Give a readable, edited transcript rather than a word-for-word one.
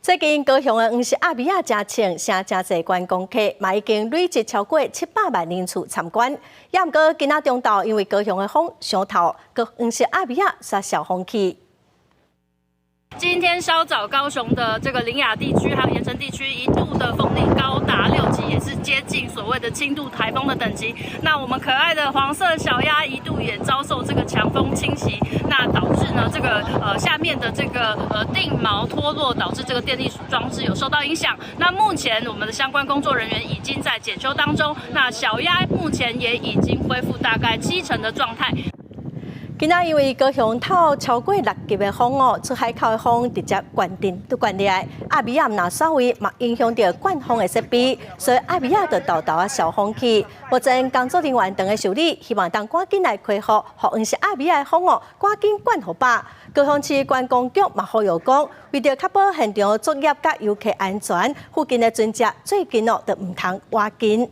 最近高雄的黃色鴨米仔誠衝，吸引誠濟觀光客，嘛已經累積超過700萬人次參觀。也毋過今仔中晝因為高雄的風傷透，閣黃色鴨米仔煞受風去。今天稍早，高雄的這個苓雅地區還有鹽埕地區一度的風力高達6級，也是接近所謂的輕度颱風的等級。那我們可愛的黃色小鴨一度也遭受這個強風侵襲，那導致呢這個下面的這個釘錨脫落，導致這個電力裝置有受到影響。那目前我們的相關工作人員已經在檢修當中，那小鴨目前也已經恢復大概7成的狀態。今仔因為高雄透超過6級的風哦，出海口的風直接灌進都灌入來，鴨米仔毋若稍微嘛影響著灌風的設備，所以鴨米仔就沓沓仔受風去。目前工作人員正咧修理，希望當趕緊來恢復，予黃色鴨米仔的風哦，趕緊灌予飽。高雄市觀光局嘛呼籲講，為著確保現場作業佮遊客安全，附近的船隻最近哦，就毋通倚近。